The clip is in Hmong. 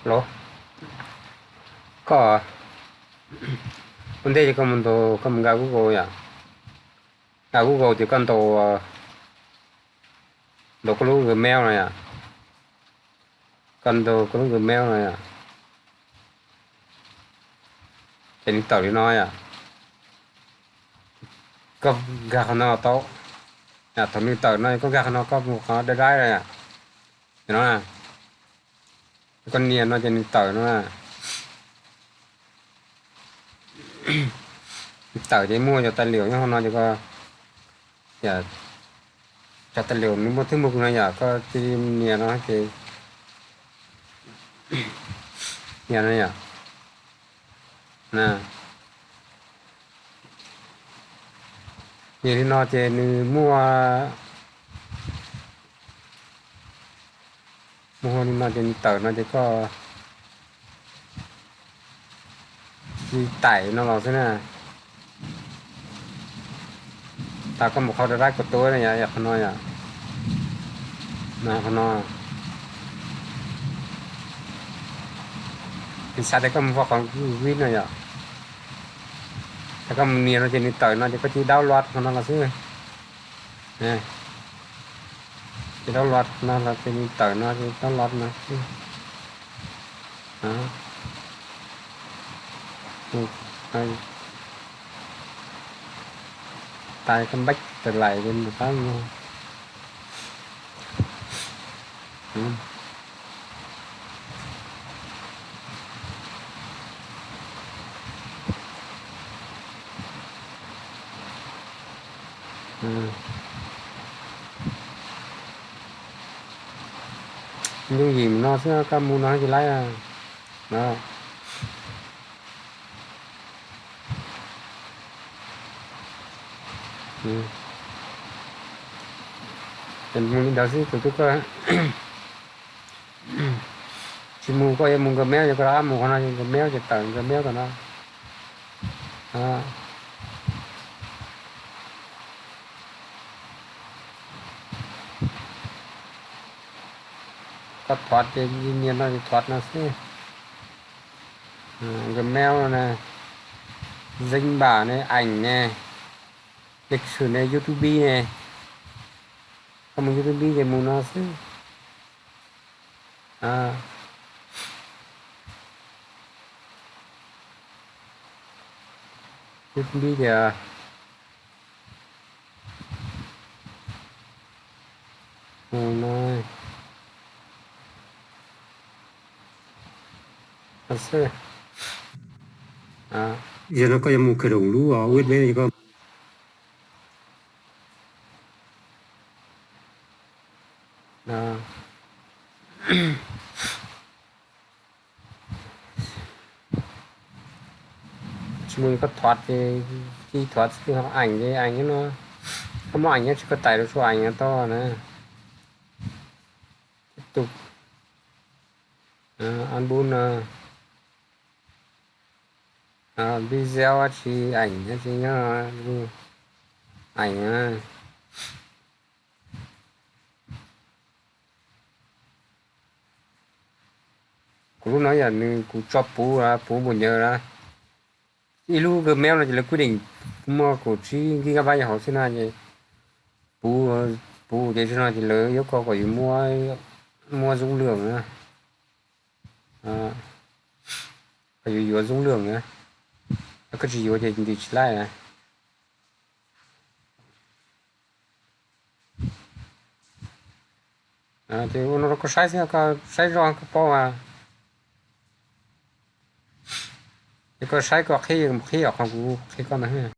Los, koj, ua ntej ces koj mus ntaus, koj mus nkag Google yom. Nkag Google ces koj ntaus, ntaus koj lub Gmail no yom. Koj ntaus koj lub Gmail no yom. Ces nws tawm li no yom. Koj nkag qhov no tau. Thaum nws tawm no koj nkag qhov no, koj mus qhov dai dai no yom. No, koj nias no ces nws tawm no. Nws tawm ces muaj cov tài liệu nyob hauv no ces koj, cov tài liệu nws muaj thwj mục no yom, koj cia li nias no ces, nias no yom. Nias li no ces nws muaj, muaj li no ces nws tawm no ces koj cia li tải no los xwb na. Tas koj mus qhov dai dai kom tuaj na yom, qhov no yom. Qhov no, nws xav tias koj mus qhov Google no yom. Tas koj mus nias no ces nws tawm no ces koj cia li download qhov no los xwb. Ces download no los ces nws tawm no ces download no xwb. Tais koj npaj tes lais ces mus qab no. Yooj yim no xwb, koj mus no ces laib no. Ces mus li ntawd xwb tus tub koj. Tsis mus koj yuav mus Gmail ces koj rov qab mus qhov no, Gmail ces tawm Gmail tom no. Koj thuav ces nias no ces thuav no xwb. Gmail no ne, danh bạ ne, ảnh ne, lịch sử ne, YouTube ne. Koj mus YouTube ces mus no xwb. YouTube ces mus no. Yog no koj yuav mus khởi động lub U S B no koj Tsis mus koj thuav ces cia thuav xwb, ho ảnh ces ảnh no. Koj muaj ảnh nyob tsis koj tải được số ảnh tau na. Tiếp tục. Album no. Video tsis ảnh tsis nyob. Ảnh. Kuv lub no yog nws kuv tso puv, puv npaum ntawd na. Ib lub Gmail no ces lawv quy định muaj kaum tsib gigabyte hauv xwb na ces puv, puv ces tsis no ces lawv yuav kom, kom yus muaj, muaj dung lượng na. Kom yus yuav dung lượng na. Koj tsis yuav ces ntim tsis laib na. Ces ua no rau koj saib xwb, koj saib zoj koj paub mas. Ces koj saib koj qhib, qhib os, qhov kuv qhib koj ntawd.